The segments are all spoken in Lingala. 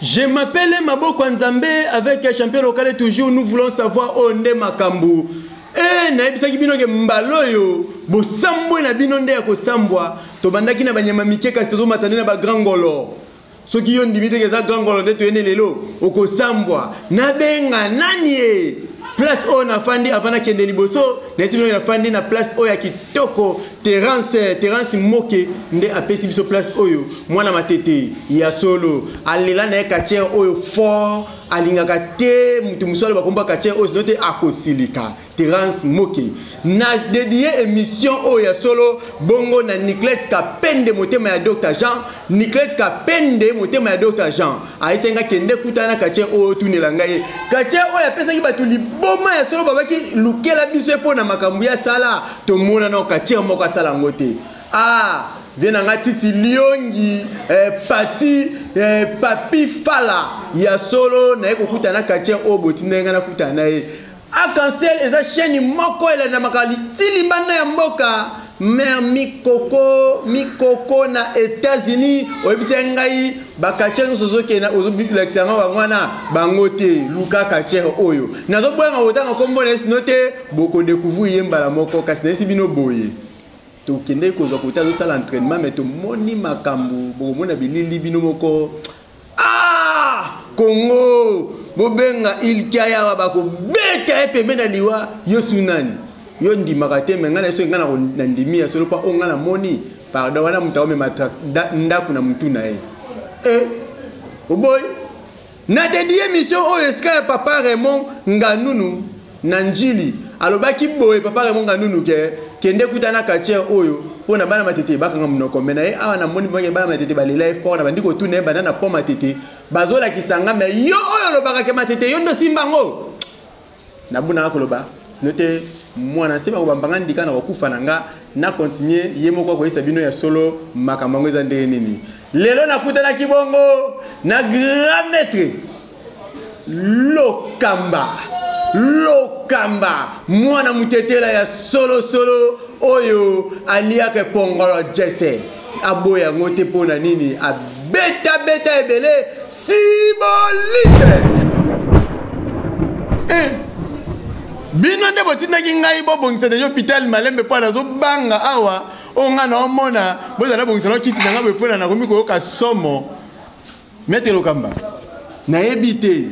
Je m'appelle Maboko Nzambe avec champion local toujours nous voulons savoir oyo nde makambo eh nayebisaki bino ke mbala oyo bosambwe na bino nde ya kosambwa tobandaki na banyama mike kasi tozomata nde na bagrand ngolo soki yo ndimi te ke eza grand ngolo nde toyende lelo okosambwa nabenga nani ye place oyo nafandi avant nakende liboso nayesi bino nafandi na place oyo ya kitoko terence terence moke nde apesi biso place oyo mwana matete ya solo alela na ye quartier oyo fort alingaka te moto mosusu aloba komba quartier oyo sino te akosilika terence moke na dedie émission oyo ya solo bongo na niclete kapende motema ya dr jean niclete kapende motema ya dr jean ayesaki nga kende kutana na quartier oyo otunela ngai ye quartier oyo apesaki bato liboma ya solo babaki lukela biso ye mpo na makambo ya sala tomona nao quartier moko asala yango te ah vie na nga titi liongi eh, pati eh, papi fala ya solo naye kokutana na quartier oyo botindaki ngai nakutana na ye Arc-en-ciel eza chaîne moko elandamaka ti libanda ya mboka mère mikoko mikoko na États-Unis oyebisa ngai ba quartier nyonso ozokenda ozolakisa yango bango wana bango te luka quartier oyo nazoboyanga kotanga nkombo na ye sino te bokodécouvrir ye mbala moko kasi nayesi bino boye tokendeki kozwa kote azosala entraînement mais tomoni makambo bokomona bilili bino moko ah Congo bobenga ilkia yawa bakobeta ye pembe na liwa yo su nani yo ndimaka te me ngai na soki ngai na ndimi ya solo mpo oyo ngai namoni pardon wana moto akomema ndako na motu na ye e oboyi na dedie mission oyo esika ya papa Raymond Nganunu na Njili alobaki boye papa Raymond Nganunu ke kende kuta na quartier oyo mpo na bana matete bakanga monoko me na ye awa namoni bake bana matete balela ye fort na bandi kotuna ye banda na pont matete bazolakisa nga me yo oyo olobaka ke matete yo nde osimba yango nabunaka koloba sino te mwana nse bakobamba nga ndika na kokufa na nga na continue ye moko akoyesa bino ya solo makambo yango eza ndenge nini lelo nakutanaki bongo na grand maître lokamba lokamba mwana mutetela ya solosolo oyo aliaka epongolo jese aboya yango te mpo na nini abetabeta ebele sibolite eh. bino nde botindaki ngai bobongisa deja hôpital malembe mpo nazobanga awa oyo ngai naomona bozala bongisa na kiti na ngai boye mpo na nakomi koyoka somo Maître Lokamba, nayebi te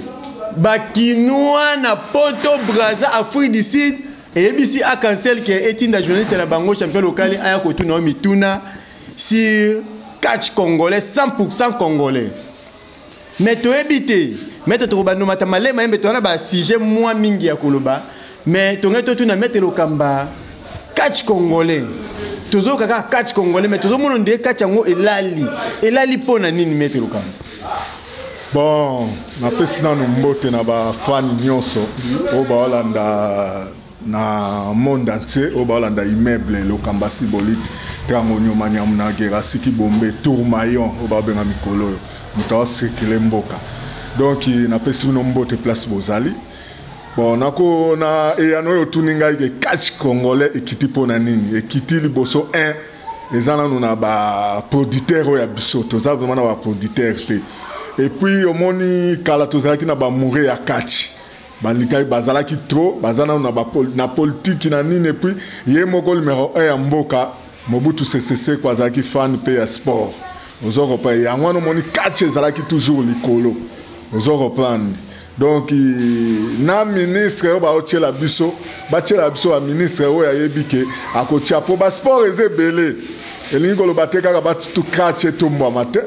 bakinois na poto Brazza Afrique du Sud eyebisi Arc-en-Ciel ke etinda journaliste na bango champion local aya kotuna yo mituna sur catch congolais 100% congolais mais toyebi te maître tokobanda omata malema yembe toza na basujet mwa mingi ya koloba mais tongai totuna maître Lokamba catch congolais tozoyoka kaka catch congolais mais tozomona nde catch yango elali elali mpo na nini maître Lokamba? Bon, napesi nanu mbote na bafani nyonso oyo baolanda na monde entier, oyo baolanda immeuble Lokamba Sibolite Trango Nyoma Nyamu na Gerasi Kibombe Tourmaillon oyo baobenga mikolo oyo moto aosekele mboka. Donc napesi bino mbote place bozali. Bon, nako na eyano oyo otuni ngai ke catch congolais ekiti mpo na nini? Ekiti liboso 1 eza nanu na ba producteur oyo ya biso, toza vraiment na ba producteur te. Et puis omoni kala tozalaki na ba moure ya catch, balingaki bazalaki trop, baza nanu na ba na politique na nini. Et puis ye moko numero 1 ya mboka Mobutu Sese Seko azalaki fan pe ya sport, ozo comprendre? Yango wana omoni catch ezalaki toujours likolo, ozo comprendre? Donc na ministre oyo baotiela biso, batiela biso ba ministre oyo ayebi ke akotia po ba sport eza ebele, elingi koloba te kaka batutu catch etombwama te.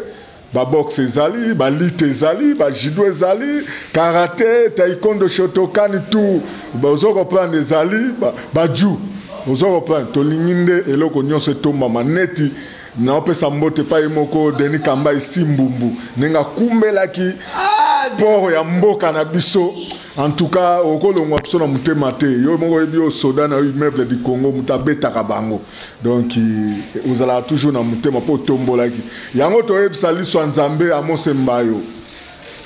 Ba boxe ezali, ba lutte ezali, ba judo ezali, karate, taekwondo, shotokan, tout ozo comprendre ezali, ba ju ozo comprendre. Tolingi nde eloko nyonso etombama neti naopesa mbote epai ye moko Denis Kambayi Simbumbu ndenge akumbelaki sport ya mboka na biso. En tout cas okolongwa biso na motema te, yo moko oyebi yo soda na yo immeuble du Congo moto abetaka bango, donc ozalaka toujours na motema mpo otombolaki yango. Toyebisa liso ya Nzambe Amose Mbayo,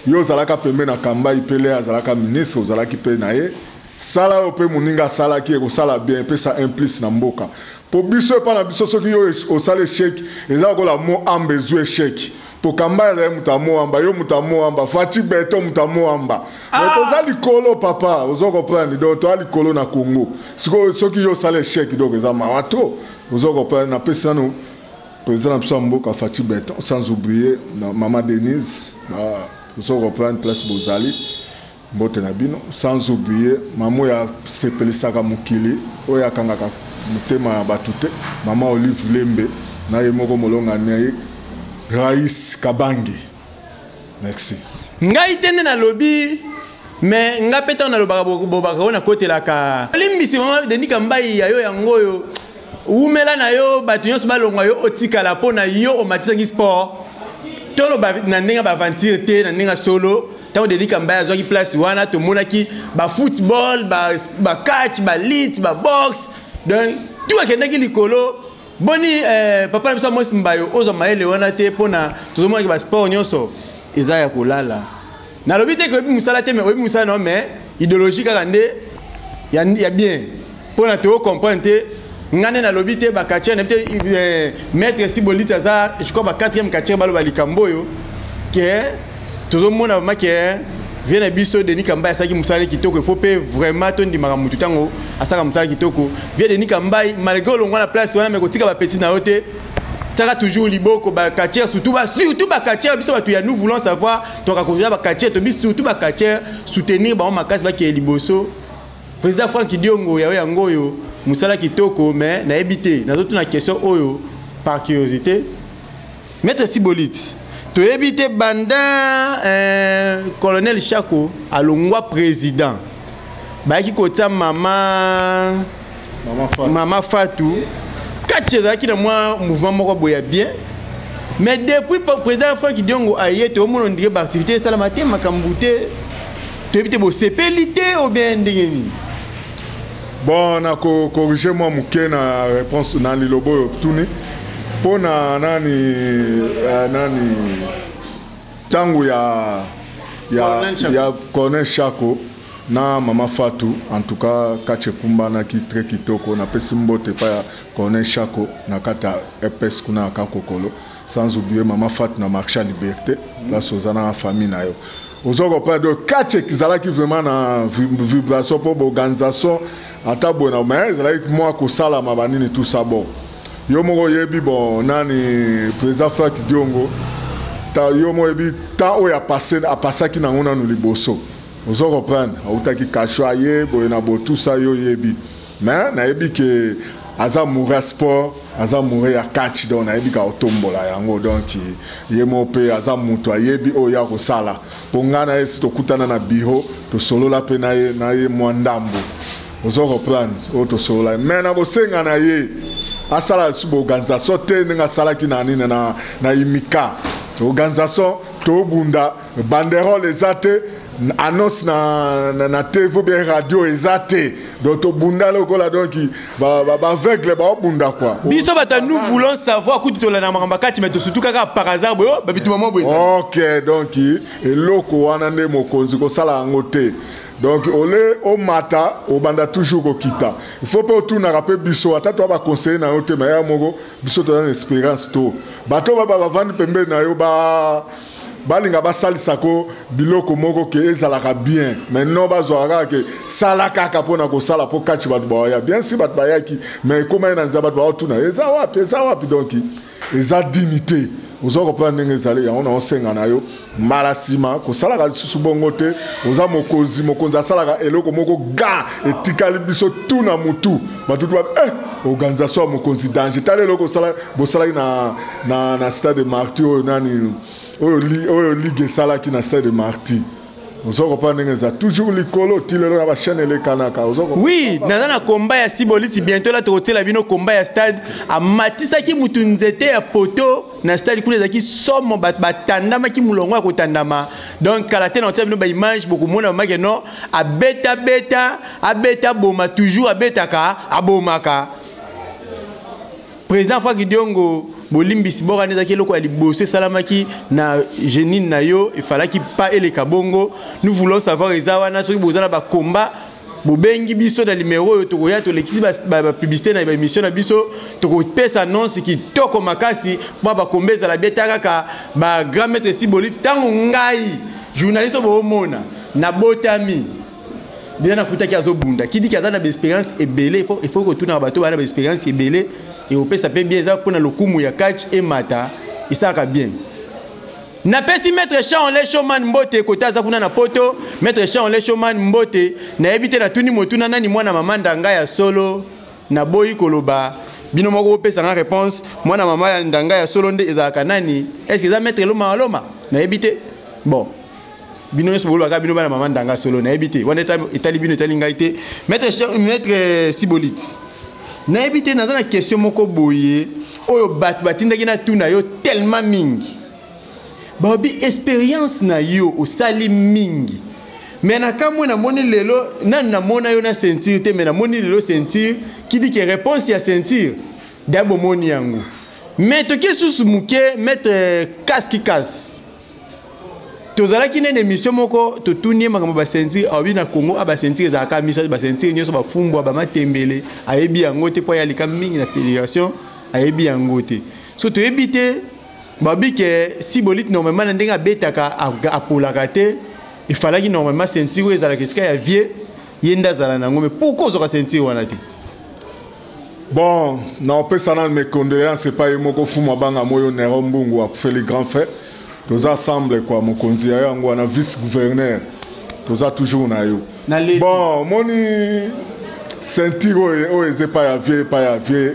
yo ozalaka pembe na Kambayi pele azalaka ministre, ozalaki mpe na ye, sala oyo mpe moninga asalaki ekosala bien, epesa un plus na mboka. Po biso epa na biso soki yo osala échec eza lokola mo ambe ezwi échec. Po Kambayi azali moto ya Moamba, yo moto ya Moamba, Fatshi Beton moto ya Moamba. Mais ah! toza likolo papa, ozo comprendre donc toza likolo na Congo. Sikoyo soki yo osala échec donc eza mawa trop. Ozo comprendre napesi nanu président na biso ya mboka Fatshi Beton sans oublier na mama Denise, ba ozo comprendre place bozali. Mbote na bino sans oublier mama oyo asepelisaka mokili oyo akangaka motema ya bato te mama Olive Lembe na ye moko molongani na ye Rais Kabange merci. Ngai te nde nalobi mais nga mpe ntango nalobaka bobaka oyo nakotelaka limbisi mama Denis Kambayi ya yo yango oyo wumela na yo bato nyonso balongwa yo otikala mpo na yo omatisaki sport toloba na ndenge ya baaventure te na ndenge ya solo ntango Denis Kambayi azwaki place wana tomonaki ba football ba, ba catch ba lit ba boxe donc tout akendaki likolo boni eh, papa na biso Amos Mbayo ozwa mayele wana te mpona tozomonaki ba sport nyonso eza ya kolala nalobi te ke oyebi mosala te mais oyebi mosala na yo mais idéologie kaka nde ya, ya bien mpona to comprendre te nga nde nalobi te bakatiere nayebi te eh, maître siboliti aza je crois ba 4e katiere baloba likambo oyo ke tozomona vraiment ke vie na biso Denis Kambayi asalaki mosala kitoko il faut mpe vraiment tondimaka motu ntango asalaka mosala kitoko vie Denis Kambayi malgré olongwa na place wana me kotika bapeti na yo te tiaka toujours liboko bakatiere surtout ba surtout bakatiere biso bato ya nous voulons savoir toka kozwa bakatiere tobi surtout bakatiere soutenir bango makasi bakeye liboso Président Franck Diongo ya yango oyo musala kitoko mais nayebi te nazotuna question oyo par curiosité Maître Siboliti toyebi te banda euh, colonel Chako alongwa président bayaki kotia mama mama Fatou, mama Fatou kati ezalaki na mwa mouvement moko boye ya bien mais depuis président Franck Diongo aye toomona ondire baactivité esalama te makambo te toyebi te bosepeli te ou bien ndenge nini bon nako corrige mwa moke na réponse na liloba oyo otuni mpo na nani eh, nani ntango ya ya ya Corneille Chako na mama Fatou en tout cas kati ekumbanaki très kitoko napesi mbote epai ya Corneille Chako na kati ya EPS kuna ya Kakokolo sans oublier mama Fatou na marché ya Liberté place oza na famille na yo ozo comprendre donc kati ezalaki vraiment na vibration mpo boorganisation ata boye na mais ezalaki mwa kosalama banini tout ça bon yo moko oyebi bon nani président Franck Diongo ta yo moko oyebi temps oyo apasse apasaki nango nanu liboso ozo comprendre autaki kasho aye boye na bo tout ça yo oyebi mais nayebi ke aza amoureux ya sport aza amoureux ya catch donc nayebi ka otombola yango donc ye moko mpe aza moto ayebi oyo ya kosala mpo ngai na ye si tokutana na bureau tosolola mpe na ye na ye mwa ndambo ozo comprendre oyo tosolola mais nakosenga na ye asala lisusu baorganisation te ndenge asalaki na nini na, na imika organisation tobunda banderole eza te annonce na, na, na tv ou bien radio eza te donc tobunda lokola donc baaveugle baobunda kua biso bato nous voulons savoir kutu tolanda makambo kati mais tosutu kaka par hasard boye oh, babituma mwa boye ok donc eloko wana nde mokonzi kosala yango te donc ole omata obanda toujours kokita il faut mpe otunaka mpe biso ata toa baconseiller na yo te ma ya moko biso toza na expérience to bato baba bavandi pembeni na yo ba balinga basalisa ko biloko moko ke ezalaka bien mais non bazwaka kaka ke sala kaka mpo na kosala mpo kati bato bawaya bien si bato bayaki mais ekomaki na nzela bato baotuna eza wapi eza wapi donc eza dignité oza kopona ndenge ezali yango na osenga na yo mbala nsima kosalaka lisusu bongo te oza mokonzi mokonzi asalaka eloko moko ga etikali biso tu na mutu bato tu eh, organisation ya mokonzi danger tala eloko bosalaki na, na, na stade de martyr oyo nani oyo, li, oyo ligue esalaki na stade de martyr ozo comprendre ndenge eza toujours likolo ti lelo na bachaîne elekanaka oui naza na komba ya siboliti bientôt la tokotiela bino komba ya stade amatisaki mutu nzete ya poto na stade kuna ezalaki somo bato batandamaki molongo ya kotandama donc kala te na kotiela bino baimage bokomona mamake non abetabeta abeta boma toujours abetaka abomaka Président Franck Diongo bolimbisi boka nde ezalaki eloko ya liboso esalamaki na genine na yo efalaki pa eleka bongo nous voulons savoir eza wana soki boza na bakomba Bobengi biso na numero oyo, tokoya, tolekisi bapublicité na baémission na biso, tokopesa annonce kitoko makasi mpo bakombe ezala bien. Ta kaka bagrand maître Sibolite, ntango ngai journaliste oyo boomona nabotami deja, nakutaki azobunda. Kidiki aza na baexpérience ebele. Il faut kotunaka bato baa na baexpérience ebele, ekopesa mpe bien. Eza mpona lokumu ya catch emata, esalaka bien. Napesi maître Charles Showman mbote kota aza kuna na Poto. Maître Charles Showman, mbote. Nayebi te, natuni motuna: nani mwana mama Ndanga ya solo? Naboyi koloba, bino moko bopesanga réponse. Mwana mama ya Ndanga ya solo nde ezalaka nani? Est ce eza maître Loma Loma? Nayebi te. Bon, bino nyonso bolobaka bino bana mama Ndanga solo, nayebi te. Wana etali bino, etali ngai te. Maître Sibolite, nayebi te, naza na question moko boye oyo bato batindaki natuna yo tellement mingi. Balobi expérience na yo osali mingi, me na kamwe namoni lelo nani namona yo na ceinture te. Me namoni lelo ceinture, kidi ke réponse ya ceinture da bomoni yango. Me toki susu moke, maître Kaski Kas, tozalaki nene émission moko, totuni ye makambo baceinture. Alobi na Congo a baceinture ezalaka misato, baceinture nyonso bafumbwa bamatembele, ayebi yango te, mpo ayalika mingi na fédération, ayebi yango te. So toyebi te, babi ke Sibolite normalement na ndenge abetaka apolaka te, efalaki normalement ceinture oyo ezalaka esika ya vie ye nde azala nango. Mais pourquoi ozwaka ceinture wana te? Bon, naopesa nanu mes condoléances epai ye moko Fumu Abanga Moyo Nero Mbungu, akufeli grand frère. Toza ensemble quoi, mokonzi ya yango wana, vice gouverneur, toza toujours na yo. Bon, omoni ceinture oyo eza epai ya vie, epai ya vie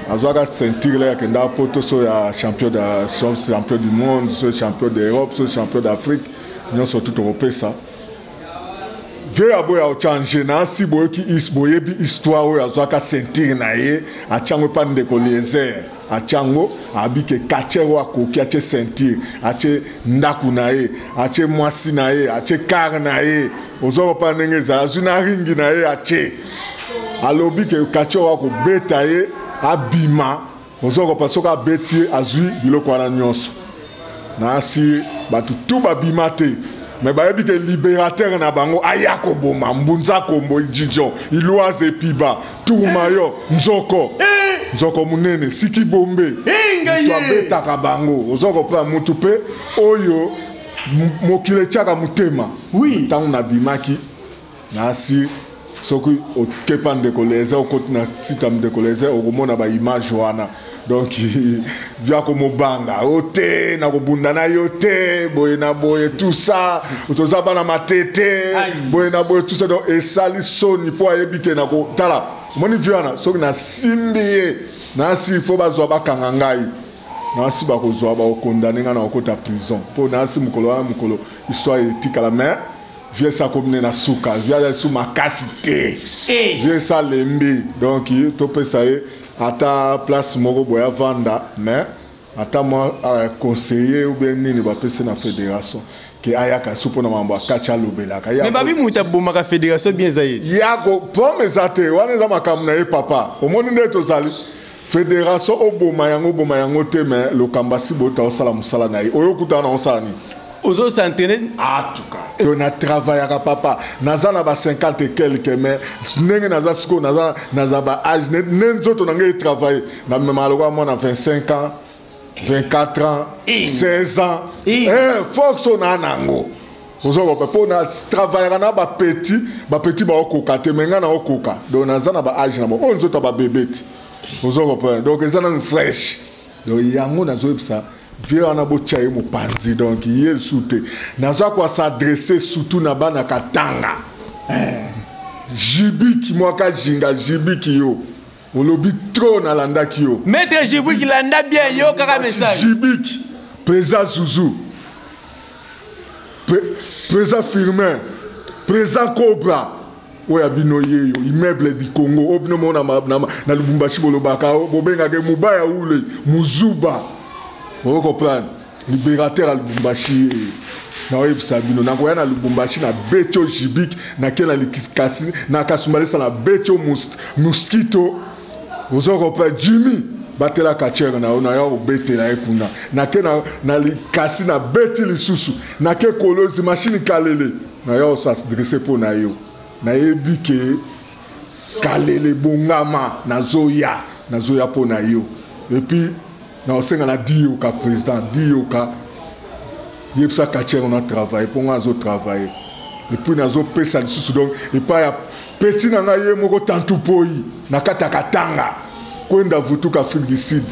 azwaka ceinture le akendaka Poto, so ya champion, de champion du monde, so champion d'Europe, so champion d'Afrique, nyonso tu tokopesa vie ya boya ochange na asi. Boyoki, boyebi histoire oyo azwaka ceinture na ye, atiango epa ndeko Liezer, atiango abike catcheur oyo akoki, atie ceinture, atie ndako na ye, atie mwasi na ye, atie car na ye. Ozwa kopa ndenge ezala, azwi na ringi na ye, atie, alobi ke catcheur oyo akobeta ye abima. Ozwa kopa, soki abeti ye, azwi biloko wana nyonso. Na asi bato tu babima te, me bayebi ke libérateur na bango aya koboma Mbunza Kombo Ijijon Iloise Epiba Tourmayo Nzoko, nzoko monene siki bombe, moto abetaka bango. Oza kopesa motu mpe oyo mokili etiaka motema. Ntango nabimaki nasi, soki okepa ndeko Leza, okoti na site ya ndeko Leza, okomona baimage wana. Donc via komobanga o te, nakobunda na yo te, boye na boye, tout ça, toza bana Matete, boye na boye, tout ça. Donc esali soni mpo ayebi ke nakotala. Omoni vi wana, soki nasimbi ye nasi, fo bazwa bakanga ngai nasi, bakozwa bakokondane ngai na kokota prison mpo nasi mokolo wana, mokolo histoire etikala. Mais vie esi akomi na suka, vie aza esu makasi te, vie esi alembi. Donc topesa ye ata place moko boye avanda, mais ata mwa conseiller ou bien nini bapesi na fédération ke ayaka su mpona mambo akati alobelaka. Mais babi moto abomaka fédération bien eza ye. Yako problème eza te, wana eza makambo na ye papa. Omoni nde tozali fédération, oboma yango, oboma yango te, mais Lokamba si bota osala mosala na ye oyo okutana na osala nini? Ozos'entraîner. En tout cas na travaillaka papa, naza na ba 50 et quelque, mais ndenge naza sikoyo, naza ba âge ne nzoto na ngai etravaille, namemaka lokola mwana 25 ans, 24 ans, 16 ans. Force oyo naa nango, ozokopa mpo na travaillaka na bapeti, bapeti baokoka te, me ngai naokoka. Donc naza na baâge na bango oyo nzoto ya babebe te, ozokopa. Donc eza nanu fresh. Donc yango nazoyebisa vie wana, botia ye mopanzi. Donc ye lisusu te, naza kosadresse surtout na bana Katanga. Jibiki mwaka jinga, Jibiki, yo olobi trop, nalandaki yo. Maître Jibiki, landa bien, yo kaka message. Jibiki, président Zuzu, président Firmin, président Cobra oyo ya bino yeyo immeuble du Congo oyo bino moko na Lubumbashi bolobaka, bobengaka mobaya ule muzuba. Okoprendre libérateur ya Lubumbashi ye, naoyebisa bino, nakoya na Lubumbashi na beti oyo Jibik, nake na Likasi na Kasumbalesa na beti oyo Mosquito. Ozo comprendre, Jimmy batela catcheur na yo, na yo kobetela ye kuna. Nake na Likasi na beti lisusu, nake Kolozi machine kalele na yo, osadresse mpo na yo. Nayebi ke kalele bongama, nazoya, nazoya mpo na yo. Et puis naosenga na Diyoka, président Diyoka, yebisa quartier na travaille mpo ngai azo travaille. Et puis nazopesa lisusu donc epai ya petit na ngai ye moko tantu poi na kati ya Katanga, kwenda vutuka Afrique du Sud,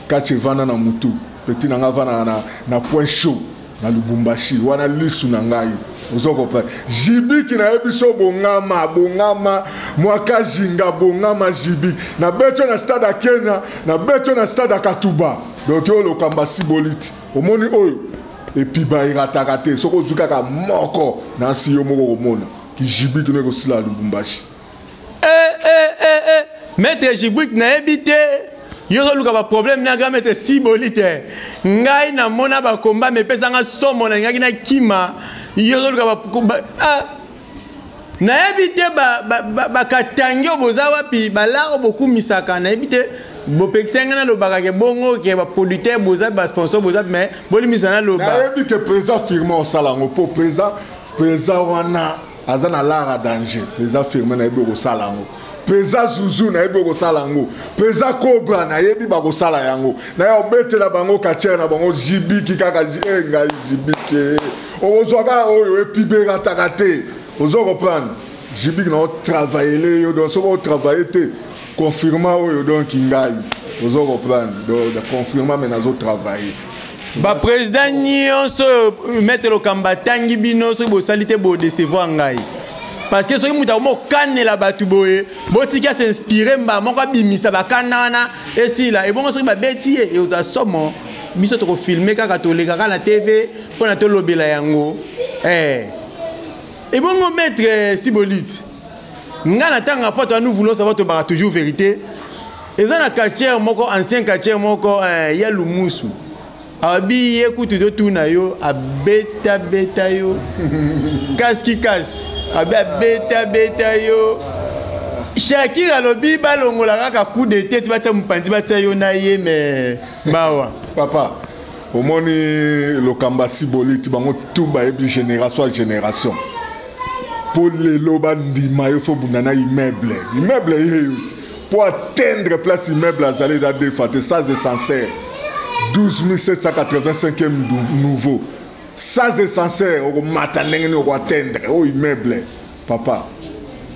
kati evanda na mutu petit na ngai avanda na Point Chaud na Lubumbashi, wana lisu na ngai. Ozo comprendre? Jibiki nayebi so bongama, bongama mwaka jinga, bongama jibiki na beto na stade ya Kenya, na beto na stade ya Katuba. Donc oyo Lokamba Siboliti, omoni oyo epiba erataka te. Soki ozwi kaka moko nasi yo moko komona kijibiki no ekosila Lubumbashi. Eh, eh, eh, eh. Maître Jibwik, nayebi te, yo ozoluka baproblème na grand maître Siboli te. Ngai namona bakomba mepesanga somo, nalingaki nakima. Yo ozoluka ba, ah. Nayebi te bakatangi oyo boza wapi, balaro bokumisaka, nayebi te bopekisa ngai nalobaka ke bongo ke baproducteur boza, basponsor boza, mais bolimisa naloba. Nayebi ke président firme osala yango mpo président wana aza na lara danger. Président firme, nayebi okosala yango. Président Zuzu, nayebi okosala yango. Président Cobra, nayebi bakosala yango. Naye obetela bango katiere na bango jibiki kaka ngai jibiki okozwa kaka oyo epiberataka te. Ozo comprendre? Jibiki na otravaillele yo, donc soki otravaille te, confirma oyo. Donc ngai ozo comprendre, donc confirma, mais nazo travailler. Baprésident nyonso oyo maître Lokamba atangi bino, soki bosali te, bodecevoir ngai, parce que soki moto akoma okanela bato boye, botiki asinspire mba moko abimisa bakanda wana esila. Ebongo soki babeti ye, ekozala somo. Biso tokofilme kaka, toleka kaka na TV mpona tolobela yango. Ebongo maître Siboliti, ngai na ntango ya poto, nous voulons savoir, tobaka toujours vérité. Eza na quartier moko, ancien quartier moko, ya Lumusu, abi ye kutu totuna yo, abetabeta yo kaski kasi, abi abetabeta yo. Shakir alobi balongola kaka coup de tête, batia mopanzi, batia yo na ye, mais mawa. Papa, omoni Lokamba Siboliti, bango tu bayebi génération ya génération. Mpo lelo bandima yo, fo bunda na immeuble, immeuble ye yo te. Mpo atteindre place immeuble azali, eza deux fois te, sans ascenseur, 12 785e nouveau, sans ascenseur, okomata ndenge nini? Okoatteindre oyo immeuble, papa?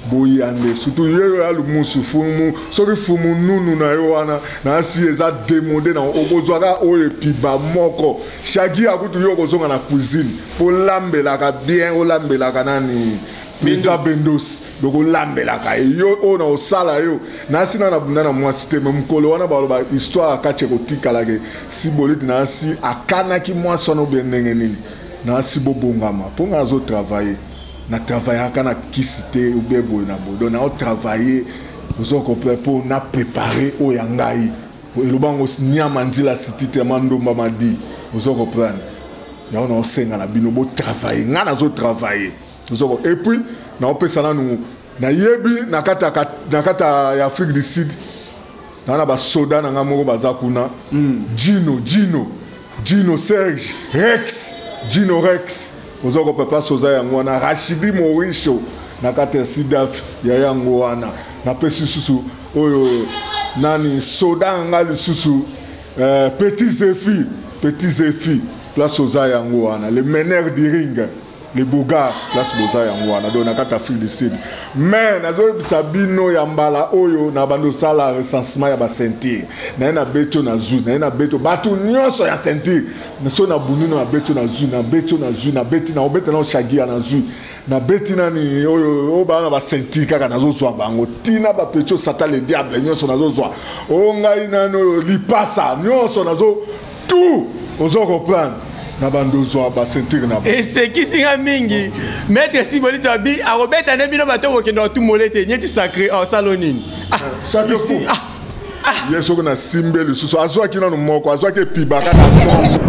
Boya nde surtout ye oyo ya Lumusu, fumu, soki fumu nunu na yo wana nasi eza demode na okozwaka oyo epiba moko. Shagi akutu yo okozonga na cuisine mpo olambelaka bien, olambelaka nani, président Bendos. Donc olambelaka ye yo oyo na osala yo nasi na nabunda na mwasi te. Me mokolo wana baloba histoire akati ekotikalake Siboliti nasi akanaki mwasi wana obie ndenge nini. Nasi bobongama mpo ngai azotravaille, na travaillaka na kisi te obie boye na boye. Donc naotravaille, ozo comprendre, mpo na prépare oyo ya ngai eloba yango nyama nzila siti te mandomba madi. Ozo comprendre? Yango naosenga na bino botravaille, ngai nazotravaille. Ozo, et puis naopesa nanu, nayebi na kati ya Afrique du Sud na basoda na ngai moko baza kuna, Gino, Gino, Gino Serge Rex, Gino Rex, oza kopa place oza yango wana. Rachidi Mauricio na kati ya Sidaf ya yango wana. Napesi lisusu oyo nani soda na ngai lisusu, Petit Zephy, Petit Zephy, place oza yango wana, le meneur du ring, le bogar, place boza yango wana. Donc na kati Afrique du Sud, mais nazoyebisa bino ya mbala oyo na bando osala recensement ya baceinture naye na beti oyo nazwi, naye na beti bato nyonso ya ceinture. So na bundu na beti oyo nazwi, na beti oyo nazwi, na beti na obeta na oshagia nazwi, na beti nani oyo oyo baa na baceinture kaka, nazozwa bango ntina bapeti oyo Satan le diable nyonso nazozwa oyo ngai nani oyo lipasa nyonso nazo tout. Ozo comprendre? Na bando ozwa baceinture na esekisi nga mingi. Maître Siboliti abi akobeta nde bino bato kokende batumole te nyeti sacré osalo nini? Sacré fou ye soki nasimbe lisusu, azwaki nanu moko, azwaki epiba kaka moko.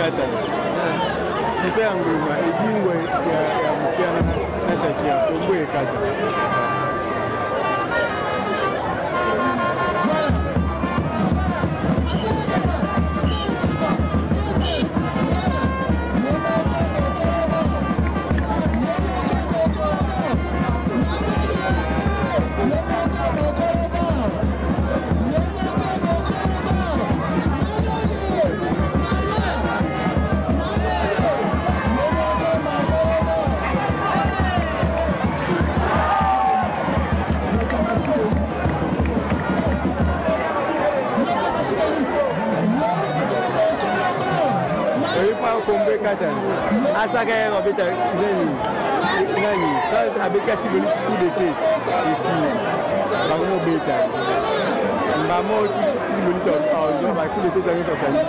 ekatana sipe ya ngoma edingwe ya moke wana na Shakira kombo ekata. Kombo ekatani asaka ye abeta nani nani abeta siboli coup de pied esi bango mobeta mbamo siboli azwa ba coup de pied zango sasali.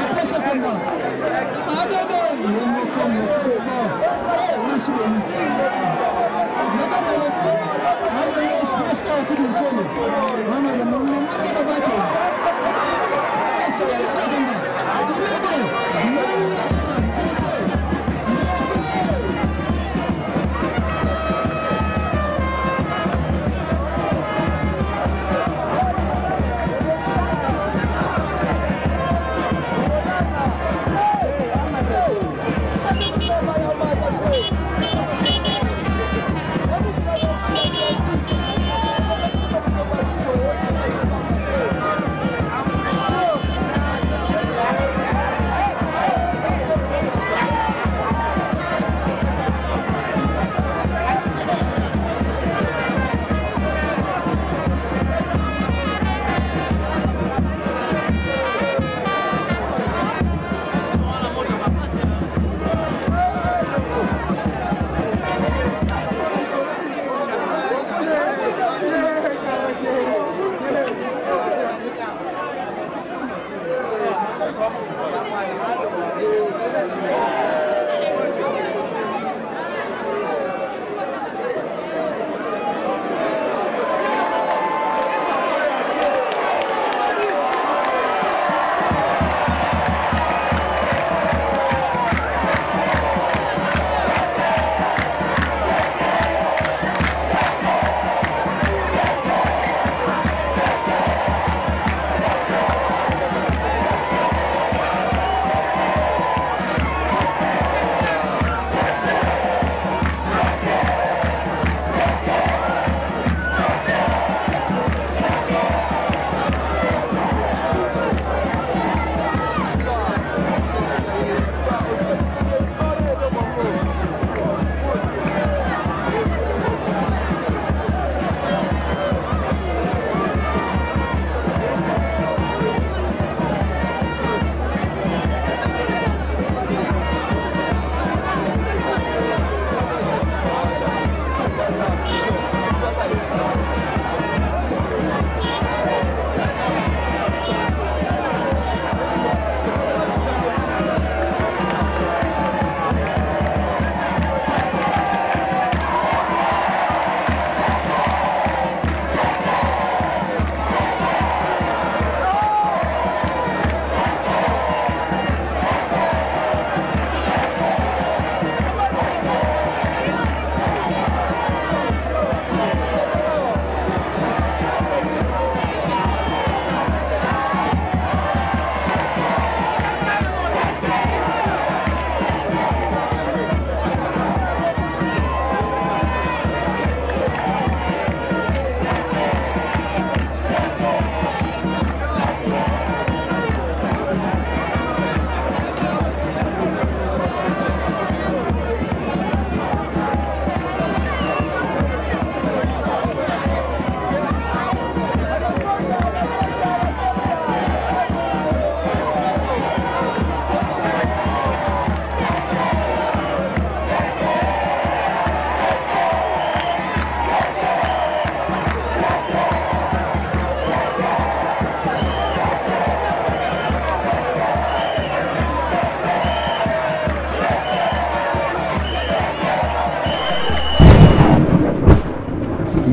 Après ce combat,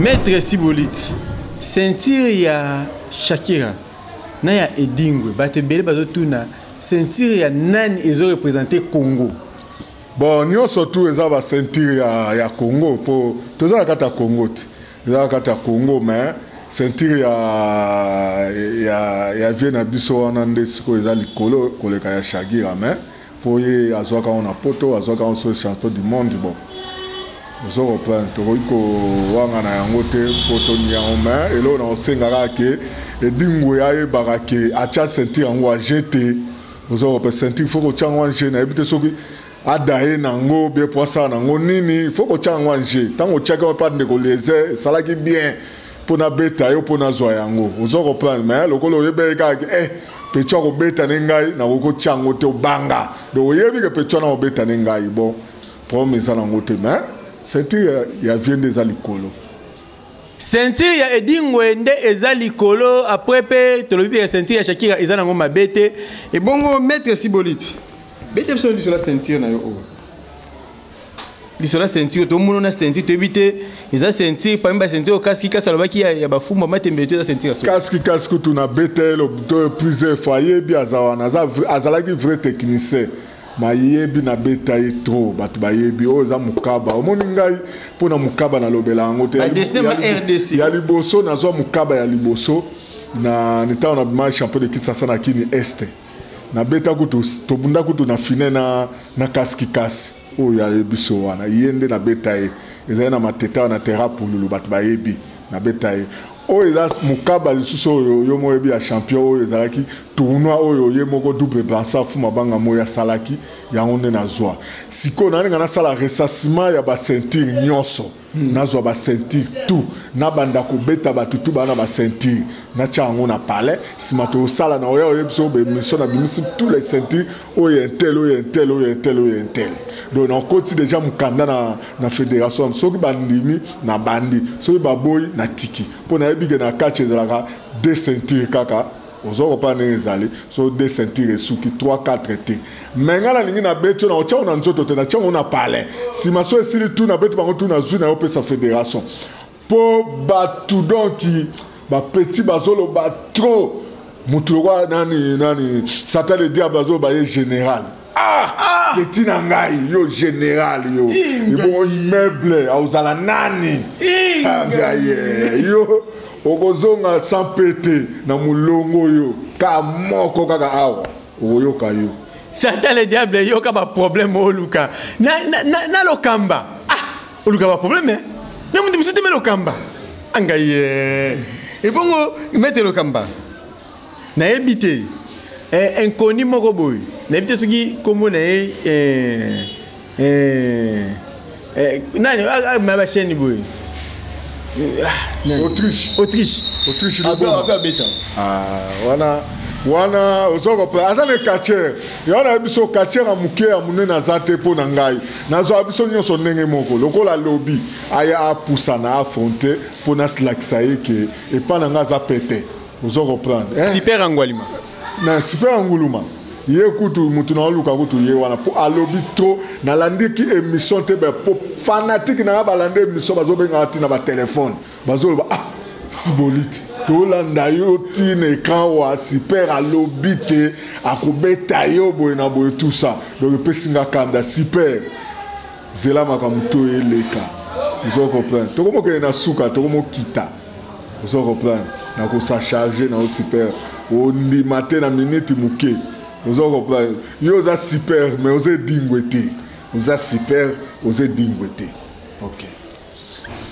Maître Siboliti, ceinture ya Shakira na ya Edingwe, bato ebele bazotuna ceinture ya nani ezo représenter Congo. Bon, nyonso tu eza baceinture ya Congo, mpo toza na kati ya Congo te, eza na kati ya Congo, mais ceinture ya vieux na biso wana nde sikoyo eza likolo koleka ya Shakira, mais mpo ye azwaka yango na Poto, azwaka yango so champion du monde. Bon, ozo comprendre, tokoki kowanga na yango te mpo toni yango, mais eloko na kosenga kaka ke Edingwe ayebaka ke atya ceinture yango age te. Ozo comprendre, ceinture faut kotya yango en jeu. Nayebi te soki adaye nango bien po asala nango nini. Faut kotya yango en jeu. Ntango otiaki yango mpa ndeko Lezer, esalaki bien mpo nabeta yo, mpo nazwa yango. Ozo comprendre, mais lokola oyebaki kaka ke petit akobeta ne ngai, nakoki kotia yango te, obanga. Donc oyebi ke petit wana akobeta ne ngai. Bon, problème eza nango te, mais ceinture ya vieux nde eza likolo. Ceinture ya Edingwe nde eza likolo. Après mpe tolobi mpe ya ceinture ya Shakira eza nango mabe te. Ebongo maître Siboliti, bete biso lisola ceinture na yo oyo, lisola ceinture tomona na ceinture, toyebi te eza ceinture parmi baceinture oyo kasi kasi alobaki ya bafumba matembe to eza ceinture ya solo. Kasi kutu na betelo to plusieurs fois, ayebi, aza wana, azalaki vrai technicien, mayebi nabeta ye trop. Bato bayebi oyo eza mokaba. Omoni ngai mpona mokaba nalobela yango te. Badestin ma RDC. Ya liboso nazwa mokaba ya liboso na ntango na bima champion de Kinshasa na Kini Este, nabeta kutu, tobunda kutu na fine na kaski kasi oyo ayebi so wana, ye nde nabeta ye. Ezali na Mateta na terra pululu, bato bayebi nabeta ye. Oyo eza mokaba lisusu oyo yo moko oyebi ya champion, oyo ezalaki tournoi oyo ye moko double blansa fu mabanga moyo asalaki yango nde nazwa. Sikoyo nalinga nasala recensement ya baceinture nyonso, nazwa baceinture tout, nabanda kobeta bato tu baa na baceinture, natya yango na palais. Nsima tosala na oya oyebi so baémission, nabimisi tous les ceintures, oyo intel, oyo intel, oyo intel, oyo intel. Donc nakoti déjà mokanda na fédération. Soki bandimi, na bandi; soki baboyi, natiki, mpo nayebi ke na kati ezalaka deux ceintures kaka. Oza kopa ndenge ezali so deux ceinture esuki 3 4 te. Me ngai nalingi nabeti oyo, nakotia ngo na nzoto te, natia ngo na palais. Nsima so esili tu, nabeti bango tu, nazwi na yo opesa fédération, mpo bato donc bapeti bazoloba trop. Motu lokwa nani nani, Satan le diable, azoloba ye général. Ah, petit na ngai, yo général, yo ebongo immeuble aozala nani? Ngai ye yo okozonga sans pete na molongo oyo ka moko kaka awa okoyoka yo. Satan le diable, yoka baproblème oluka na Lokamba. Ah, oluka baproblème eh? Na moto mosusu te me Lokamba angai ye. Ebongo maître Lokamba, nayebi te inconnu moko boye, nayebi te soki nkombo na ye nani, ma bachaîne boye. Ah, nani? Autriche. Autriche. Autriche. Abe abeta. Ah, wana oza kopla, aza na quartier ya na biso, quartier ya moke ya monene aza te. Mpo na ngai nazwa biso nyonso ndenge moko. Lokola lobi aya apusana affronte mpo nasilakisa ye ke epa na ngai aza pete. Oza comprendre, eh? Super Angwalima. Na super Anguluma, ye kutu mutu na oluka kutu ye wana mpo alobi trop. Nalandiki émission te, po fanatique na nga balandi émission, bazobengaka ntina batelefone, bazoloba: "Ah, Sibolite, tolanda yo ntina écran wa super alobi ke akobeta yo boye na boye", tout ça. Donc epesi nga kanda. Super, zela makambo to eleka. Ozo comprendre, tokomokende na suka, tokomokita. Ozo comprendre, nakosa charge na yo super, ondima te na minute moke. Ozo comprendre, yo oza super mais oza Edingwe te. Oza super, oza Edingwe te. Ok.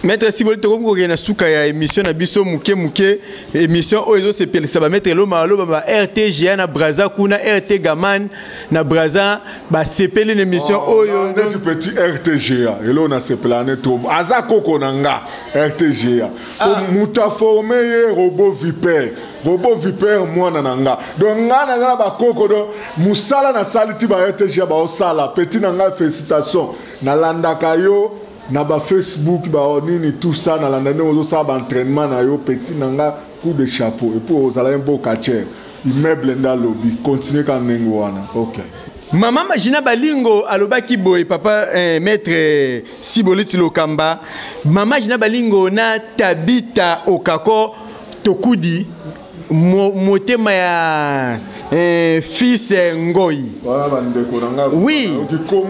Maître Siboli, tokomi kokende na suka ya émission na biso moke moke, émission oyo ezosepelisa bamaître Eloma aloba ba RTGA na Braza kuna, RT Gaman na Braza basepeli na émission oyo. Neti petit RTGA, eloko nasepela ne trop, aza koko na nga RTGA. Moto aforme ye Robot Viper, Robot Viper mwana na nga. Donc nga naza na bakoko, donc mosala nasali ti ba RTGA baosala. Petit na ngai, félicitation, nalandaka yo na bafacebook, banini, tout ça, nalanda ndenge ozosala baentraînement na yo. Petit na nga, coup de chapeau. Et puis ozala un beau catcheur. Immeuble nde alobi, continue ka ndenge wana. Ok. Mama Magina Balingo alobaki boye papa eh, maître eh, Siboliti Lokamba. Mama Gina Balingo na Tabita Okako Tokudi motema ya eh, fils eh, Ngoi. Wana bandeko na nga. Oui.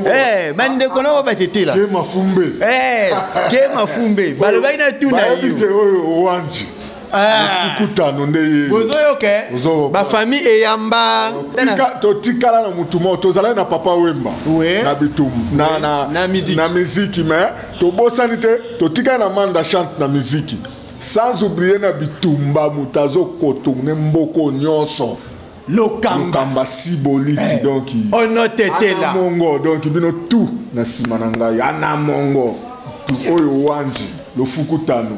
Eh, bandeko na batetela. Ke mafumbe. Eh, ke mafumbe. Balobaki na tuna yo. Bayebi ke oyo wanji. Ah. Mofukutano nde ye. Bozoyoka eh? Ba famille eyamba. Totikala na mutu moko tozalaki na papa Wemba. Oui. Na bitumba na na na musique. Na musique mais tobosani te totikali na manda chante na musique. Sans oublier na bitumba moto azokotourne mboko nyonso. Lokamba. Lokamba siboliti eh. Donc ono tetela. Ana mongo donc bino tout na sima na ngai ana mongo oyo wanji lofukutano.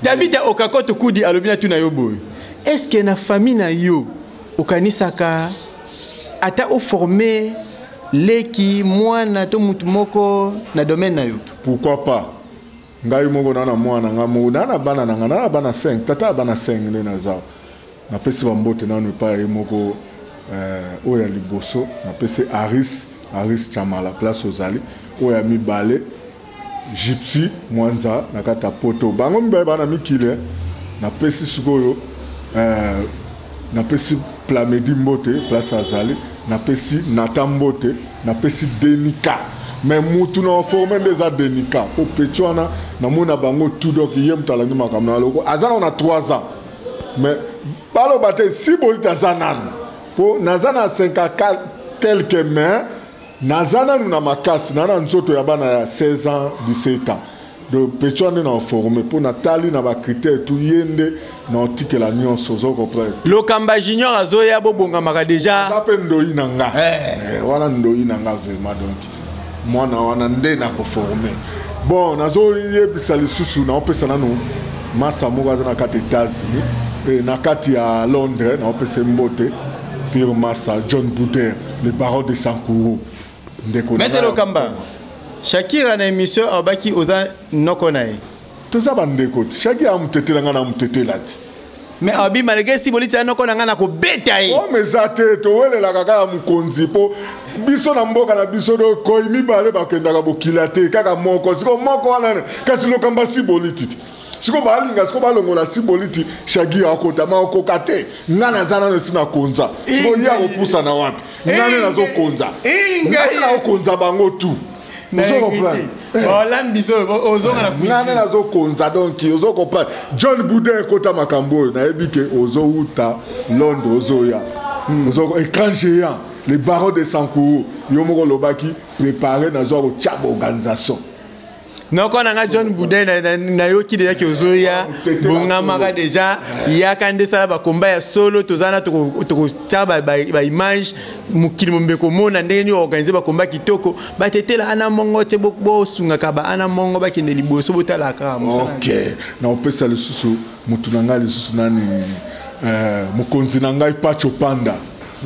Tabita Okakoto Kudi alobi na tuna yo boye. Est-ce que na famille na yo okanisaka ata oforme leki mwana to mutu moko na domaine na yo? Pourquoi pas? Ngai moko na na mwana ngai moko na na bana na ngai na na bana 5 tata ya bana 5 nde naza. Napesi bambote nanu epai ya ye moko eh, oyo ya liboso napesi Aris Aris Chamala place ozali oyo ya mibale Gypsy Mwanza na kati ya poto bango mibale bana mikili eh. Napesi sikoyo eh, napesi Plamedi mbote place azali napesi Nata mbote napesi Denika mais mutu na forme nde eza Denika po petit wana namona bango tout donc ye mutu alandi makambo na loko aza na 3 ans mais baloba te si bolite aza nanu po naza na 54 quelque mais naza nanu na makasi na na nzoto ya bana ya 16 ans 17 ans donc petit wana nde na forme mpo natali na bacritère tu ye nde na otikela nyonso ozo comprendre Lokamba Junior azoya bobongamaka deja aza mpe ndoi na nga eh. Eh, wana ndoi na nga vraiment donc mwana wana nde nakoforme bon nazoyebisa lisusu naopesa nanu masa moko aza na kati États-Unis eh, na kati ya Londres naopesa mbote Pierre Massa John Bouder le baron de Sankuru ndeko Maître Lokamba Shakira na émission abaki oza noko na ye toza bandeko te Shakira amutetela nga na amutetela te mais abi malgré si boliti ya noko na nga na kobeta ye ome eza te towelelaka kaka mokonzi mpo biso na mboka na biso koi mibale bakendaka bokila te kaka moko siko moko wana kasi lokamba si boliti te siko balinga siko balongola si boliti shagi akota ma okoka te nga naza nano esi nakonza siko ye akopusana wapi nga nde nazokonza nga nde nakokonza bango tout ozo comprendre nga nde nazokonza donc ozo comprendre John Boudin ekota makambo oyo nayebi ke ozowuta Londres ozoya ozo écran géant le baron de Sankuru yo moko olobaki prépare nazwa kotya baorganisation noko na nga John Boudin nayoki deja ke ozoya bongamaka deja yaka nde sala bakomba ya solo toza na tokotia baimage mokili mombe komona ndenge nini organise bakomba kitoko batetela ana mongo te bosungaka ba ana mongo bakende liboso botalaka ok naopesa lisusu motu na ngai lisusu nani eh, mokonzi na ngai Pacho Panda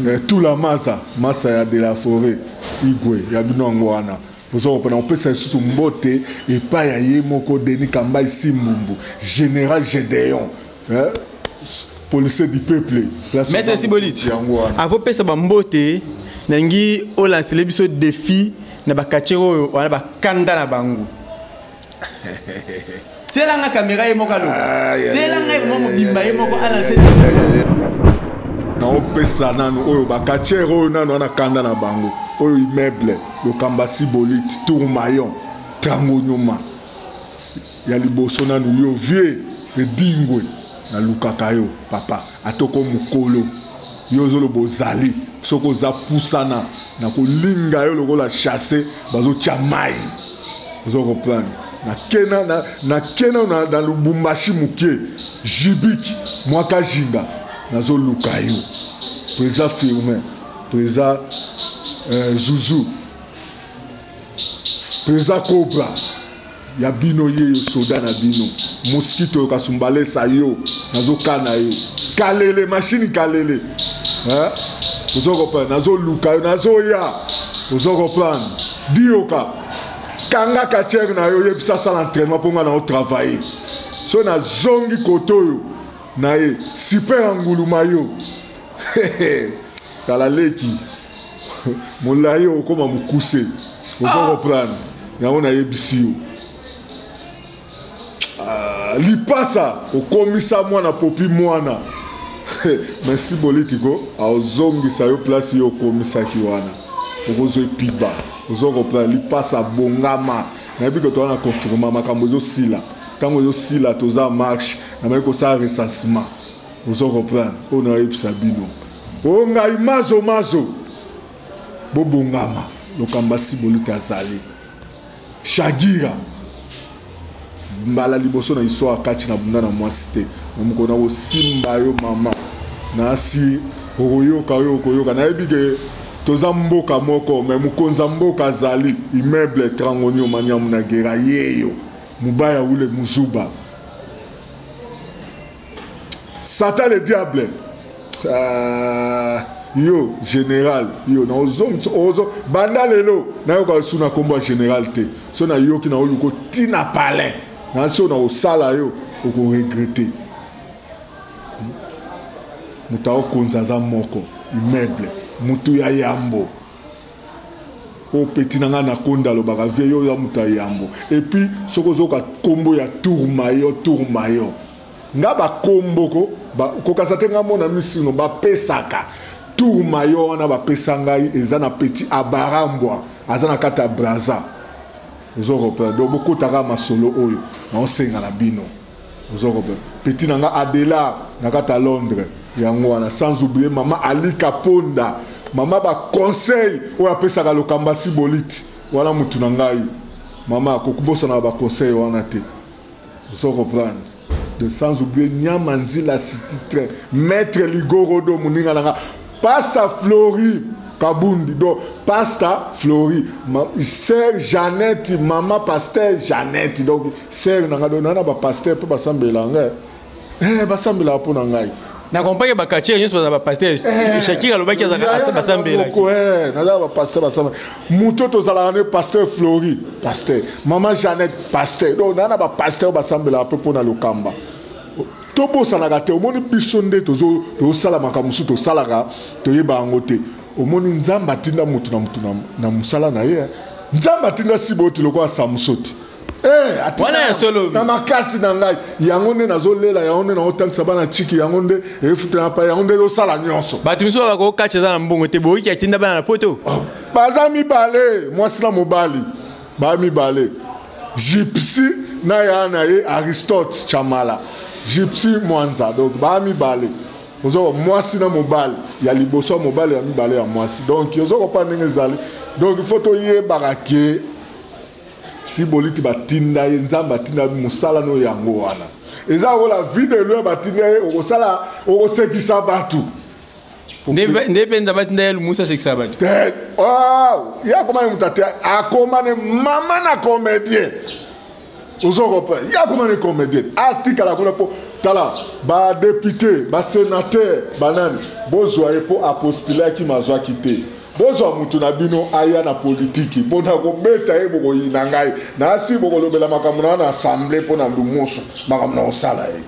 eh, Tula Maza masa ya de la forêt igwe ya bino yango wana ozokopona kopesa lisusu mbote epai ya ye moko Denis Kambai Simbumbu général Gédéon eh? policier du peuple maître Siboliti akopesa bambote nalingi olansele biso défi na bakatier oyo wana bakanda na bango tielanga kamera ye moko aloba tielanga ye moko mobimba ye moko alanse naopesa nanu oyo bakatiere oyo nanu wana kanda na bango oyo immeuble Lokamba Sibolite Tourmaillon Trango Nyuma ya liboso nanu yo vie edingwe nalukaka yo papa atoko mokolo yo ozoloba ozali soki oza pusana nakolinga yo lokola chasse bazotya mai ozo comprendre nakena nakena na, na Lubumbashi moke jibiki mwaka jinga nazoluka yo président Firmin président euh, Zuzu président Cobra ya bino ye yo soda na bino mosquito oyo kasumbalesa yo nazokana yo kalele mashini kalele eh? ozo comprendre nazoluka yo nazoya ozo comprendre dioka kanga katiere na yo yebisa asala entraînement mpo nga na otravaille so nazongi kote oyo na ye super anguluma yo tala leki Molai okoma mokuse. Ozo ah. comprendre. Yango nayebisi yo. Ah, lipasa okomisa mwana popi mwana merci politico azongisa yo place yo okomisaki wana okozwa epiba ozo comprendre lipasa bongama nayebi ke toza na confirma makambo ezosila ntango ezosila toza marche namaki kosala recensement ozo comprendre oyo nayebisa bino o ngai mazo mazo bobongama lokamba sibolite azali Shagira mbala liboso na histoire kati na bunda na mwasi te na mokolo na kosimba yo mama nasi okoyoka oyo okoyoka nayebi ke toza mboka moko me mokonzi ya mboka azali immeuble trangonio manyamu na gera yeyo mubaya ule muzuba Satan le diable. Euh, yo général yo na ozongisa ozo banda lelo nayoka lisusu na nkombo ya général te so nayoki na oluka otina palin na so na kosala yo okoregrete moto aokonza aza moko immeuble moto ya yambo oyo peti na ngai na konda alobaka vie yo oza moto ya yambo epuis soki ozoka nkombo ya tour mayo tour mayo nga bakombo ko ba, kokasa te nga mona misino bapesaka tour mayo wana bapesa ngai eza na petit abarambwa aza na kati ya braza ozo comprendre donc bokotaka masolo oyo naosenga na bino ozo comprendre petit na nga adelar na kati ya londres yango wana sans oublier mama alika ponda mama baconseil oyo apesaka lokamba siboliti wana mutu na ngai mama akokobosana baconseil wana te ozo comprendre de sans oublier nyama nzila city train maître ligorodo moninga na nga pasta flori kabundi donc pasta flori ma, sœur jeannette mama pasteur jeannette donc sœur na nga donc nana bapasteur mpe basambela ngai eh, basambelaka mpo na ngai na comprendre ba quartier nyonso baza ba pasteur eh, Shakira alobaki azalaka basambelaki eh, naza ba pasteur basambela moto tozalaka ne pasteur Flori pasteur mama Jeannette pasteur donc naa na ba pasteur basambelaka mpe mpo na lokamba tobosanaka te omoni biso nde tozosala makambo mosusu tosalaka toyeba yango te omoni nzambe atinda motu na motu na mosala na ye nzambe atinda siboti lokola samsoti Eh, wana ya solo na makasi na ngai yango nde nazolela yango nde naotangisa bana chiki yango nde efutela pa yango nde ezosala nyonso bato misusu bakokacha eza na mbongo te boyiki atinda bana na poto oh, baza mibale mwasi na mobali ba mibale gypsy na ya na ye aristote chamala gypsy mwanza donc ba mibale ozo mwasi na mobali ya liboso ya mobali ya mibale ya mwasi donc ozo kopa ndenge ezali donc il faut toyebaka ke Siboliti batinda ye nzambe atinda mosala no yango wana eza lokola vie de loin batinda ye okosala okosekisa bato nde mpe nzambe atinda ye lumusa asekisa bato te oh, ye akoma ye moto ate akoma ne mama na comédien ozo comprendre ye akoma ne comédien atikala kuna mpo tala badepute basenateur banani bozwa ye mpo apostulaki mazwaki te Bozwa mutu na bino aya na politiki mpo na kobeta ye bokoyina ngai nasi bokolobela makambo na na assemblée mpo na lumusu makambo na kosala ye.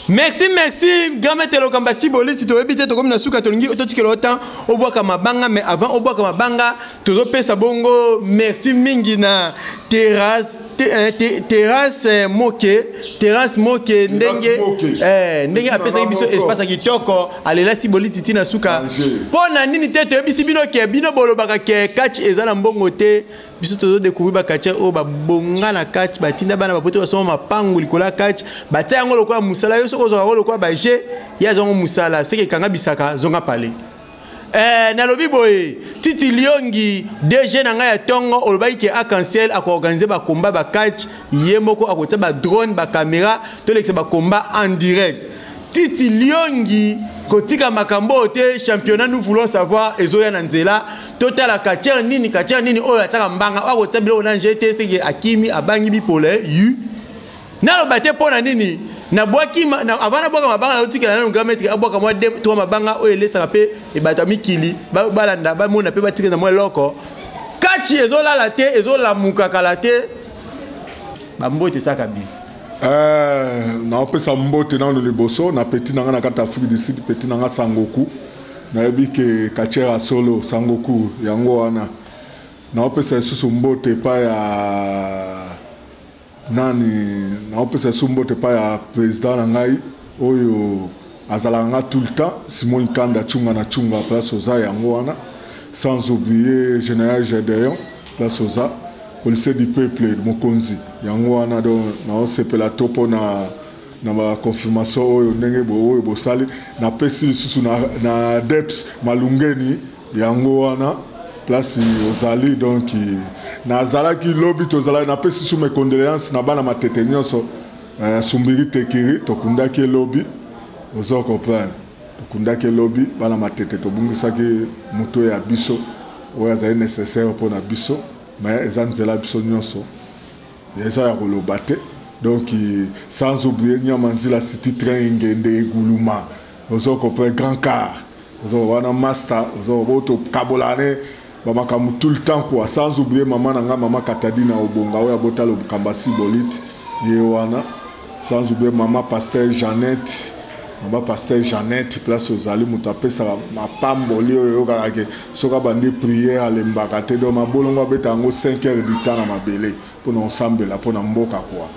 Merci, merci, grand maître Lokamba Siboliti, toyebi te tokomi na suka tolingi totikela yo temps obwaka mabanga mais avant obwaka mabanga tozopesa bongo merci mingi na terrasse eh, terrasse eh, moke terrasse moke ndenge eh, ndenge apesaki biso espace ya kitoko alelasi boliti ti na suka mpo na nini te toyebisi bino ke bino bolobaka ke catch eza na mbongo te biso tozodecouvrir bacatcher oyo babonga na catch batinda bana bapoto basomba mapangu likolo ya catch batia yango lokola mosala yo soki ozwaka yango lokola baje ye azwa yango mosala seke ekanga bisaka zonga pale Eh, nalobi boye titi liongi dg na ngai ya ntongo olobaki ke arc-en-ciel akoorganize bakomba bacatch ye moko akotia badrone bakamera tolekisa bakomba en direct titi liongi kotika makambo oyo te championnat nous voulons savoir ezoya na nzela totala catcher nini catcher nini oyo atiaka mbanga oyo akotia biloko na nje te seke akimi abangi bipole yu naloba te mpo na nini nabwaki na, avant nabwaka mabanga nazotikela nano grand maître abwaka mwa de trois mabanga oyo elesaka mpe bato ya mikili balanda bamona mpe batikela na mwa eloko kati ezolala te ezolamuka kala te bambote esaka bino eh, naopesa mbote nano liboso na peti na ngai na kati ya afrique du sud peti na ngai sangoku Nayebi ke Kachera solo Sangoku yango wana. Naopesa lisusu mbote epai ya nani, naopesa lisusu mbote epai ya président na ngai oyo azalaka nga tout le temps, Simon Ikanda Chunga na Chunga, place oza yango wana. Sans oublier général Gédéon, place oza, policier du peuple, mokonzi yango wana. Donc naosepela to mpona na baconfirmation oyo ndenge oyo bosali. Napesi lisusu na Deps Malungeni yango wana, place ozali. Donc nazalaki lobi, tozalaki, napesi su mes condoléances na bana Matete nyonso. Sumbiri Tekiri, tokundaki elobi, ozo comprendre, tokundaki elobi bana Matete, tobungisaki moto ya biso oyo azali nécessaire mpona biso, mais eza nzela biso nyonso, eza ya koloba te. Donc sans oublier Nyama Nzila City Train Ngende Eguluma, ozo comprendre, grand car ozo wana, master ozo bo tokabola ne bamakambo tout le temps quoi. Sans oublier mama na nga, mama Katadina Obonga oyo abota Lokamba Sibolite, ye wana. Sans oublier mama pasteur Jeannette, mama pasteur Jeannette, place ozali, moto apesaka mapamboli oyo oyokaka ke soki abandi prière alembaka te. Donc mabolongo abeta yango 5 heures du temps na mabele mpona kosambela mpona mboka quoi.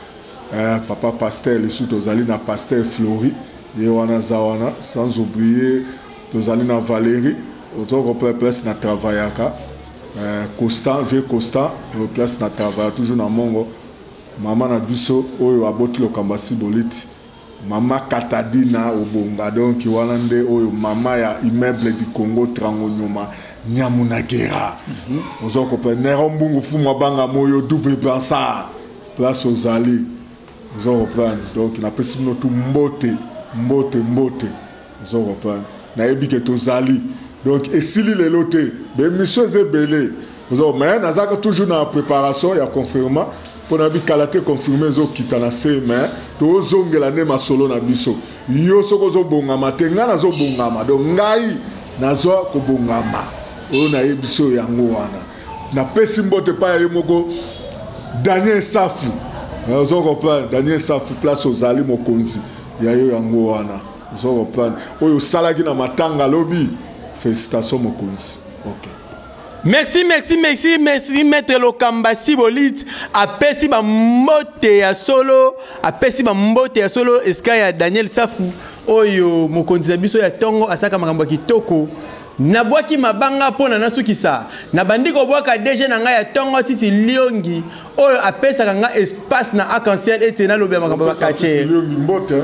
Papa pasteur, lisusu tozali na pasteur Flori, ye wana aza wana. Sans oublier tozali na Valérie, ozo place na travaillaka, Constant, vieux Constant, place na travailla toujours na mongo. Mama na biso oyo aboti Lokamba Siboliti, mama Katadina Obonga, donc wana nde oyo mama ya immeuble du Congo Trango Nyoma Nyamunagera. Oza comprendre, Nero Mbungu Fumwa Banga Moyo double brassard, place ozali, oza comprendre. Donc napesi bino tu mbote, mbote, mbote, oza comprendre. Nayebi ke tozali, donc esili lelo te, baémission eza ebele, mais nazalaka toujours na préparation ya confirmation mpo na bikala te, confirme ezokita na se, mais tozongela nde masolo na biso. Yo soki ozobongama te, ngai nazobongama, donc ngai nazwa kobongama oyo nayebi so yango wana. Napesi mbote epai ya ye moko Daniel Safu, ozo comprendre, Daniel Safu, place ozali, mokonzi ya yo yango wana, ozo comprendre, oyo osalaki na matanga lobi, félicitation mokonzi, ok. Merci, merci, merci, merci, maître Lokamba Sibolit. Apesi bambote ya solo, apesi bambote ya solo esika ya Daniel Safu oyo mokonzi na biso ya ntongo asalaka makambo ya kitoko. Nabwaki mabanga mpo na nasukisa, nabandi kobwaka DG na ngai ya ntongo Titi Liongi oyo apesaka nga espace na Arc-en-Ciel ete nalobela makambo ya baquartier. Liongi mbote.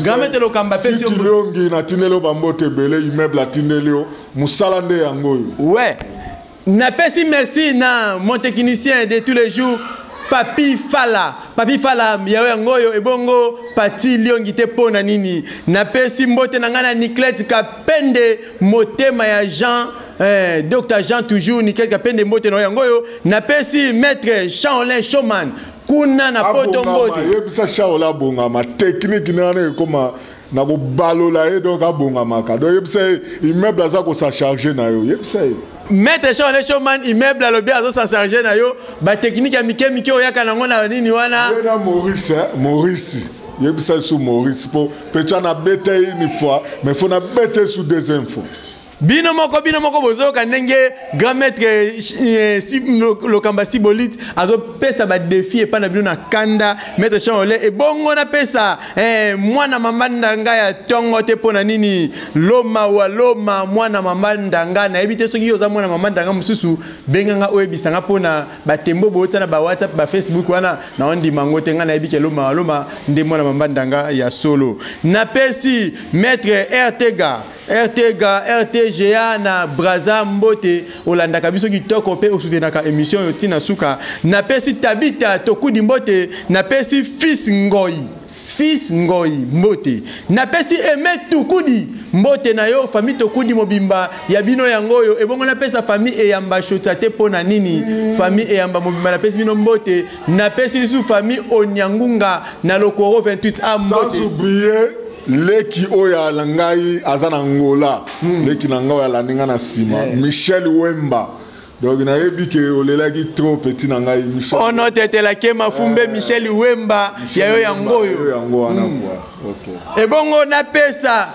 Grand maître Lokamba apesi yo Fiti Liongi, natindeli yo bambote ebele, immeuble atindeli yo mosala nde yango oyo. Ouais, napesi merci na mon technicien de tous les jours, Papi Fala, Papi Fala yayo yango oyo. Ebongo Pati Liongi te mpo na nini? Napesi mbote na ngai na Niclete Kapende, motema ya Jean, Dr Jean, toujours Niclete Kapende, mbote na yo yango oyo. Napesi maître Shaolin Showman kuna na Poto mbote. Yebisa Shaolin abongama, technique na wana ekoma na kobalola ye, donc abongamaka. Donc yebisa ye immeuble aza kosa charge na yo, yebisa ye. Maître Shaolin Showman, immeuble alobi azosa charge na yo batechnique ya mike mike oyaka nango na nini wana. Ye na Maurice, Maurice, yebisa ye su Maurice mpo petya nabeta ye une fois, mais faut nabeta ye su deuxième fois. Bino moko bozoyoka ndenge grand maître Lokamba Sibolite azopesa badéfi epai na bino na kanda, maître Chanole. Ebongo napesa mwana mama ndanga ya ntongo te mpo na nini? Loma wa Loma, mwana mama ndanga, nayebi te soki yo oza mwana mama ndanga mosusu, benganga oyebisanga mpona batembo boota na bawhatsapp, bafacebook wana, naondima yango te. Ngai nayebi ke Loma wa Loma nde mwana mama ndanga ya solo. Napesi maître Rtega, Rtega, RTGA na Braza mbote, olandaka biso kitoko mpe osoutenaka émission oyo ntina suka. Napesi Tabita Tokudi mbote, napesi Fils Ngoi, Fils Ngoi mbote, napesi Eme Tukudi mbote na yo, famille Tokudi mobimba ya bino yango oyo. Ebongo napesa famille Eyamba Shotsa te mpo na nini? Famille Eyamba mobimba, napesi bino mbote. Napesi lisusu famille Onyangunga na Lokoro 28 a mbote. Sans oublier leki oyo na ngai aza na Ngola, leki na ngai oyo alandi ngai na nsima, Michel Wemba. Donc nayebi ke olelaki trop, petit na ngai Michel. Ono tetelake mafumbe, Michel Wemba, ya yo yango oyo. Yango wana quoi, ok. Ebongo napesa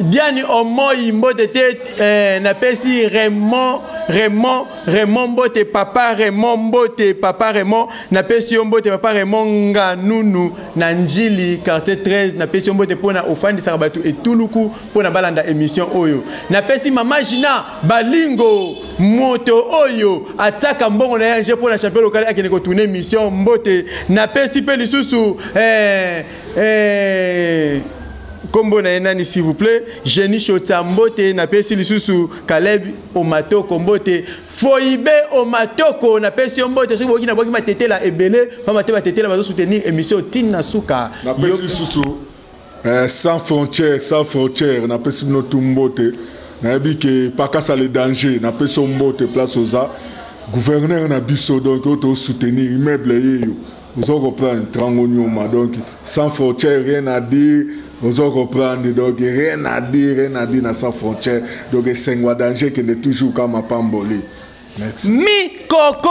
Diane Omoi mbote te eh, napesi Raymond Raymond Raymond mbote papa Raymond mbote papa Raymond napesi yo mbote papa Raymond Nganunu na Njili quartier 13 napesi yo mbote mpona ofandisaka bato etuluku mpona balanda émission oyo napesi mama Gina Balingo moto oyo atiaka mbongo na ye nje mpona champion local akende kotourne émission mbote napesi mpe lisusu eh, eh, kombo na ye nani s'il vous plaît Jenny Shota mbote napesi lisusu Caleb Omatoko mbote Foibe Omatoko napesi yo mbote soki boyoki nabwaki matetela ebele pamba te batetela bazo soutenir émission tina suka napesi lisusu eh, sans frontière sans frontière napesi bino tu mbote nayebi ke pakasa le danger napesi yo mbote place oza gouverneur na biso donc oyo tosoutenir immeuble yeyo ozo comprendre trango nyuma donc sans frontière rien à dire ozo comprendre donc rien à dire rien à dire na sans frontière donc esengo ya danger ekende toujours kaka mapamboli. Mikoko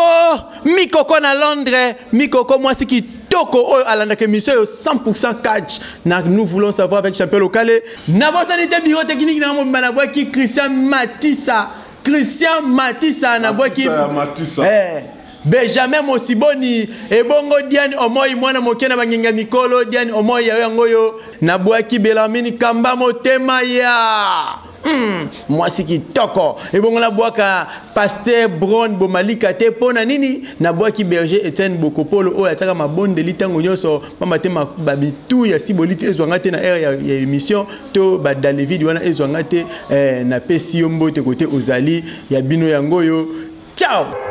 mikoko na Londres mikoko mwasi kitoko oyo alandaka émission oyo 100% catch na nous voulons savoir avec champion local nabosani te bureau technique na mobimba nabwaki Christian Matisa Christian Matisa nabwaki Matisa eh, Benjamin Mosiboni ebongo Diane Omoi mwana moke na bangenga mikolo Diane Omoi yayo yango oyo nabwaki Belamine Kamba motema ya mwasi kitoko ebongo nabwaka pasteur Bron Bomalika te mpo na nini nabwaki berger Etienne Bokopolo oyo atiaka mabondeli ntango nyonso pamba te babitu ya siboliti ezwanga te na heure ya, ya émission to badalevide wana ezwanga te eh, napesi yo mbote kote ozali ya bino yango oyo ciao.